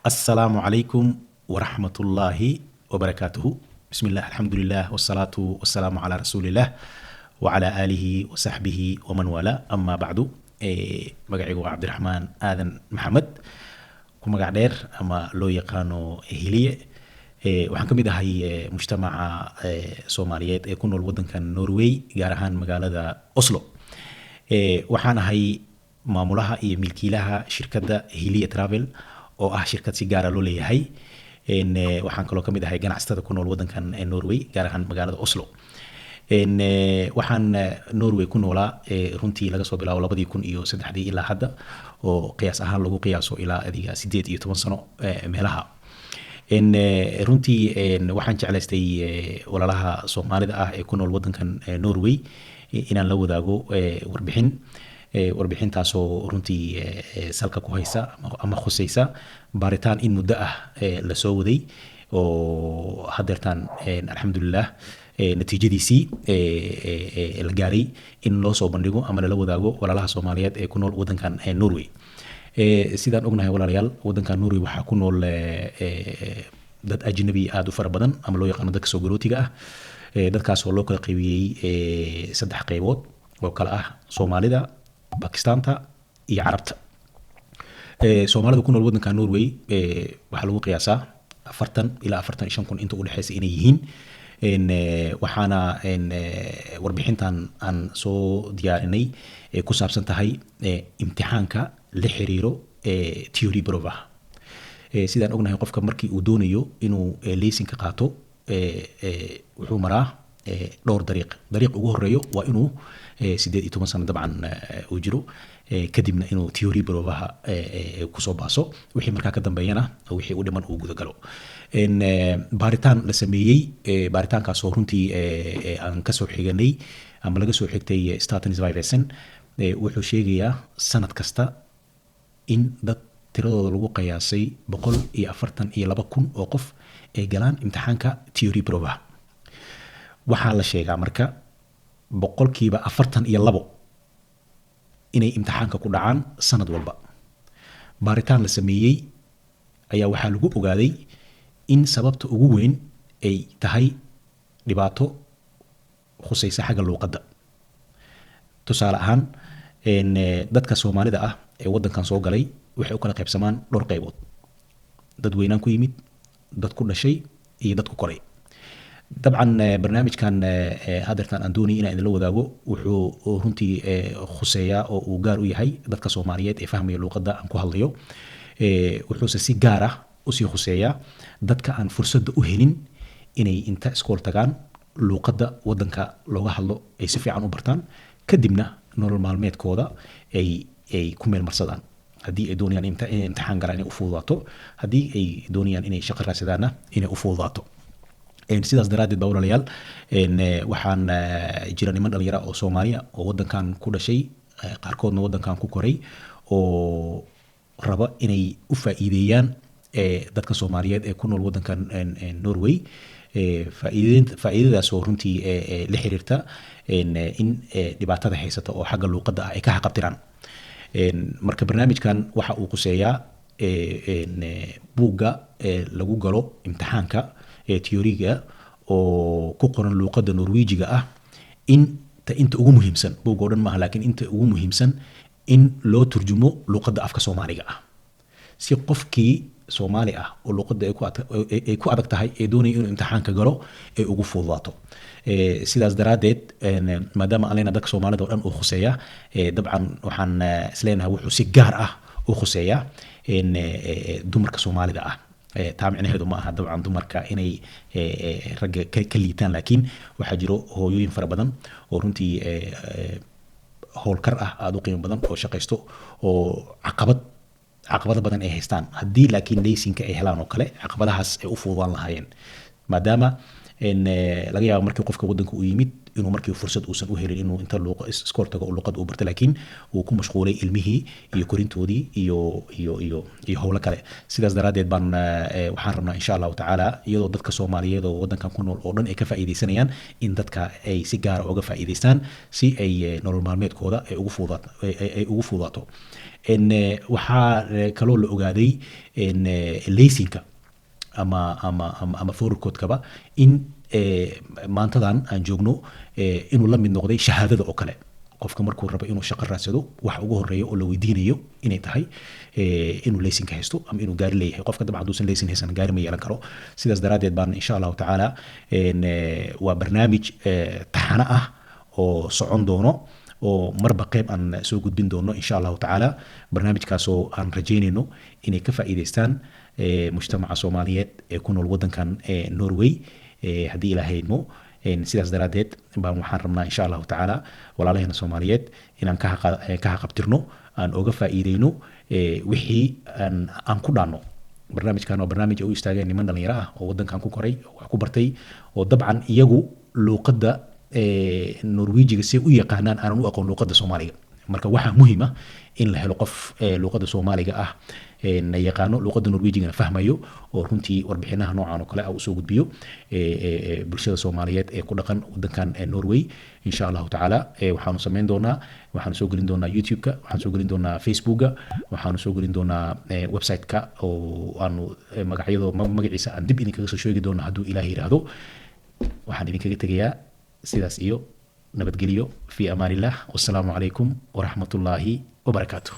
Assalaamu calaykum waraxmatullaahi wabarakaatuhu. Bismillah, alxamdulilah, wasalaatu wasalaamu calaa rasuulillaah wacalaa aalihi wasaxbihi waman waalaa, amaa bacdu. Magacaygu waa Cabdiraxmaan Aadan Maxamed, ku magac dheer ama loo yaqaano Hiliye. Waxaan ka mid ahay mujtamaca Soomaaliyeed ee ku nool wadankan Norway, gaar ahaan magaalada Oslo. Waxaan ahay maamulaha iyo milkiilaha shirkadda Hiliye Travel, oo ah shirkad si gaara loo leeyahay. Waxaan kaloo kamid ahay ganacsatada ku nool wadankan Norway, gaar ahaan magaalada Oslo. Waxaan Norway ku noolaa runtii laga soo bilaabo 2003-dii ilaa hadda, oo qiyaas ahaan lagu qiyaaso ilaa adiga 18 sano meelaha. Runtii waxaan jeclaystay walaalaha Soomaalida ah ee ku nool wadankan Norway inaan la wadaago warbixin, warbixintaasoo runtii salka ku haysa ama khuseysa baaritaan in muddo ah lasoo waday, oo haddeertaan alxamdulilah natiijadiisii la gaaray in loo soo bandhigo ama lala wadaago walaalaha Soomaaliyeed ee ku nool wadankan Norway. Sidaan ognahay, walaalayaal, wadankan Norway waxaa ku nool dad ajnabi aada u fara badan, ama loo yaqaano dadka soo galootiga ah. Dadkaas oo loo kala qaybiyey saddex qaybood oo kala ah Soomaalida, Bakistaanta iyo Carabta. Soomaalida ku nool wadanka Norway waxaa lagu qiyaasaa 40 ilaa 45 kun inta udhexeysa inay yihiin. Waxaana warbixintan aan soo diyaarinay ku saabsan tahay imtixaanka la xiriiro teoriprøve. Sidaan ognahay, qofka markii uu doonayo inuu leysinka qaato wuxuu maraa dhowr dariiq. Dariiq ugu horeeyo waa inuu 18 sano dabcan uu jiro, kadibna inuu teoriprøve-ha kusoo baaso, wixii markaa ka dambeeyana wixii u dhiman uu gudagalo. Baaritaan la sameeyey, baaritaankaasoo runtii aan kasoo xiganay ama laga soo xigtay Statens vegvesen, wuxuu sheegayaa sanad kasta in dad tiradooda lagu qiyaasay 142,000 oo qof ay galaan imtixaanka teoriprøve. Waxaa la sheegaa marka 42% inay imtixaanka ku dhacaan sanad walba. Baaritaan la sameeyey ayaa waxaa lagu ogaaday in sababta ugu weyn ay tahay dhibaato khusaysa xagga luuqadda. Tusaale ahaan, dadka Soomaalida ah ee wadankan soo galay waxay u kala qaybsamaan dhowr qaybood: dad weynaan ku yimid, dad ku dhashay iyo dad ku koray. Dabcan barnaamijkan hadeertan aan doonayay inaan idinla wadaago wuxuu runtii khuseeyaa oo uu gaar u yahay dadka Soomaaliyeed ee fahmaya luuqadda aan ku hadlayo. Wuxuuse si gaar ah usii khuseeyaa dadka aan fursadda u helin inay inta iskool tagaan luuqadda wadanka looga hadlo ay si fiican u bartaan, kadibna nolol maalmeedkooda ay ku meel marsadaan. Haddii ay doonayaan inay imtixaan galaan, inay u fududaato; haddii ay doonayaan inay shaqo raadsadaanna, inay u fududaato. Sidaas daraaddeed baa, walaalayaal, waxaan jira niman dhalinyara oo Soomaaliya oo wadankan ku dhashay, qaarkoodna wadankan ku koray, oo raba inay u faa'iideeyaan dadka Soomaaliyeed ee ku nool wadankan Norway, faa'iidadaas oo runtii la xiriirta in dhibaatada haysata oo xagga luuqadda ah ay ka haqabtiraan. Marka barnaamijkan waxa uu quseeyaa buugga lagu galo imtixaanka teoriga oo ku qoran luuqadda Norwejiga ah, in inta ugu muhiimsan buugga oo dhan maaha, laakiin inta ugu muhiimsan in loo turjumo luuqadda afka Soomaaliga ah, si qofkii Soomaali ah oo luuqadda ay ku adag tahay ee doonaya inuu imtixaanka galo ay ugu fududaato. Sidaas daraaddeed, maadaama aan leenahay dadka Soomaalida oo dhan uu khuseeya, dabcan waxaan isleenahay wuxuu si gaar ah u khuseeyaa dumarka Soomaalida ah. Taa micnaheedu ma aha dabcan dumarka inay ragga ka liitaan, laakiin waxaa jiro hooyooyin fara badan oo runtii howlkar ah, aada u qiimo badan, oo shaqaysto, oo caqabado badan ay haystaan. Haddii laakiin leysinka ay helaan oo kale, caqabadahaas ay u fududaan lahaayeen, maadaama laga yaabo markii qofka wadanka uu yimid Inuu markii fursad uusan u helin inuu inta luuqa iskool tago oo luuqad uu barto, laakiin uu ku mashquulay ilmihii iyo korintoodii iyo howlo kale. Sidaas daraaddeed baan waxaan rabnaa, insha Allahu tacaala, iyadoo dadka Soomaaliyeed oo wadankan ku nool oo dhan ay ka faa'iidaysanayaan, in dadka ay si gaara uga faa'iidaystaan si ay nolol maalmeedkooda ay ugu fududaato. Waxaa kaloo la ogaaday leysinka ama førerkort-kaba in maantadan aan joogno inuu la mid noqday shahaadada oo kale. Qofka markuu rabo inuu shaqo raadsado, waxa ugu horeeya oo la weydiinayo inay tahay inuu leysinka haysto ama inuu gaari leeyahay. Qofka dabcan hadduusan leysin haysan, gaari ma yeelan karo. Sidaas daraaddeed baan, insha Allahu tacaala, waa barnaamij taxano ah oo socon doono oo marba qeyb aan soo gudbin doono, insha Allahu tacaala. Barnaamijkaasoo aan rajaynayno inay ka faa'iidaystaan mujtamaca Soomaaliyeed ee ku nool wadankan Norway, haddii Ilaahay idmo. Sidaas daraaddeed baan waxaan rabnaa, insha Allahu tacaala, walaalaheena Soomaaliyeed inaan ka haqabtirno, aan oga faa'iideyno wixii aan ku dhaanno. Barnaamijkan waa barnaamij ay u istaageen niman dhalinyaro ah oo wadankan ku koray oo wax ku bartay, oo dabcan iyagu luuqadda Norwejiga si u yaqaanaan aanan u aqoon luuqadda Soomaaliga. Marka waxaa muhiim ah in la helo qof luuqadda Soomaaliga ah na yaqaano, luuqadda Norwejigana fahmayo, oo runtii warbixinaha noocan oo kale ah usoo gudbiyo bulshada Soomaaliyeed ee ku dhaqan wadankan Norway. Insha Allahu tacaala, waxaanu samayn doonaa, waxaanu soo gelin doonaa YouTube-ka, waxaan soo gelin doonaa Facebooka, waxaanu soo gelin doonaa website-ka oo aanu magacyado magaciisa aan dib idinkaga soo sheegi doono hadduu Ilaah yidhaahdo. Waxaan idinkaga tegayaa sidaas iyo nabadgelyo, fi amaan Illah, wassalaamu calaykum waraxmatullaahi wabarakaatuh.